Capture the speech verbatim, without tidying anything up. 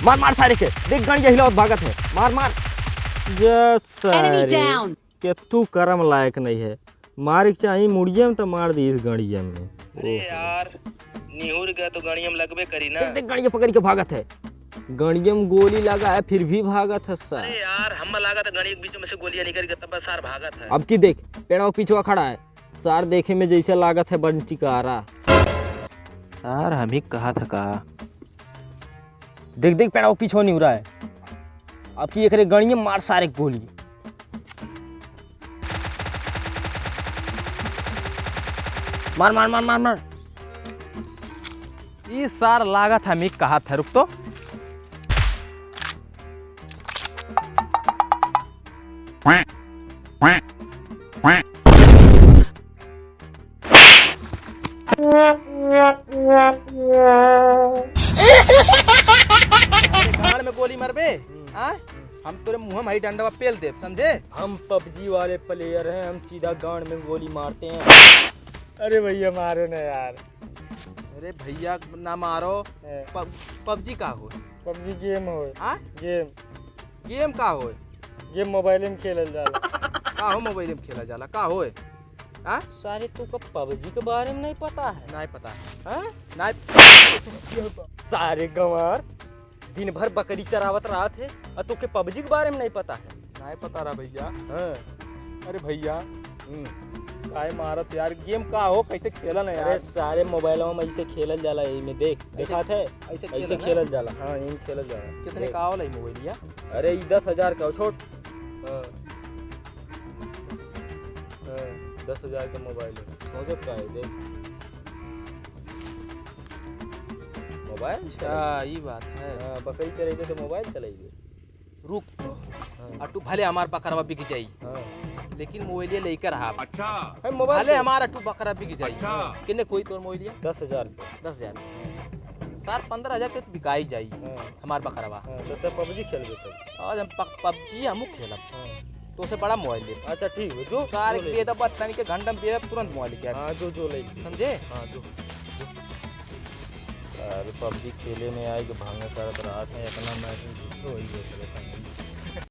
मार, मार सारे के। देख, गणिया हिलावत भागत है। मार, मार। जा सारे। Enemy down। के तू करम लायक नहीं है। मारे के चाही मुड़िया में, तो मार दी इस गणिया में। अरे ओहो। यार, निहुर गया तो गणिया में लगबे करी ना। देख, देख, गणिया पकड़ के भागत है। गणिया में गोली लगा है, फिर भी भागत है सार। अरे यार, हम लगा था गणिया के बीच में से गोलियां निकल गई, तब सार भागत है। अब की देख, पेड़वा के पिछवा खड़ा है। सार देखे में जैसे लागत है बंटिकारा। सार हम ही कहा था का? देख, देख, पेड़वा के पिछवा निहुरा है। अब की एकरे गणिया मार सारे के गोली। मार, मार, मार, मार, मार। ई सार लागत हम ही कहा था, रुक तो। गांड में गोली मारबे, हाँ? हम तोरे मुंह में ही डंडवा पेल देब, समझे? हम पबजी वाले player हैं, हम सीधा गांड में गोली मारते हैं। अरे भैया, मारो ना यार। अरे भैया, ना मारो। हैं। पब-, पबजी का होय? पबजी game होय। हाँ? Game। Game का होय? Game mobile में खेलल जाला। का हो mobile में खेला जाला? का होय? हाँ? सारे तू का पबजी के बारे में नहीं पता है? नहीं पता है। हाँ? नहीं। सारे गंवार दिन भर बकरी चरावत रहत है और तोके पबजी के बारे में नहीं पता है? नहीं पता रहा भैया। हाँ। अरे भैया, हम्म। काहे मारत यार? Game का हो, कैसे खेलन है अरे यार? सारे मोबाइलवा में ऐसे खेलल जाला, एमे देख, ऐसे, देखात है? ऐसे ऐसे खेलन है? खेलल जाला, हाँ, एमे खेलल जाला। कितने देख। का वाला है मोबाइल या? अरे, ई दस हजार का हो, छोड़। हाँ। हाँ, दस हजार का मोबाइल है। सोचत का है, देख। मोबाइल अच्छा, चलाइए। ई बात है। हाँ, बकरी चलाइए तो मोबाइल चलाइए। रुक तो। हाँ। अटू भले हमार बकरवा बिक जाई, हाँ। लेकिन मोबाइलिया लेकर रहा। अच्छा। है मोबाइल भले के? हमार अटू बकरा बिक जाई। अच्छा। किन्ने कोई तोर मोबाइलिया? दस हजार के। दस हजार के। सार पन्द्रह हजार के तो बिकाई जाई हाँ। हमार बकरवा। हाँ, तो तब पबजी खेलबे तब। आज हम पक-, पबजी हमू खेलब। हाँ। तो उसे बड़ा मोबाइल ले। अच्छा, ठीक है, जो, सारे जो ले। बेदब तनी के घंटा में बेदब तुरंत मोबाइल के आ। हाँ, जो, जो ले ले। समझे? हाँ, जो। अरे पबजी खेले में आई के भांगा करत रहत है, इतना मैच में झूठो ही है परेशान।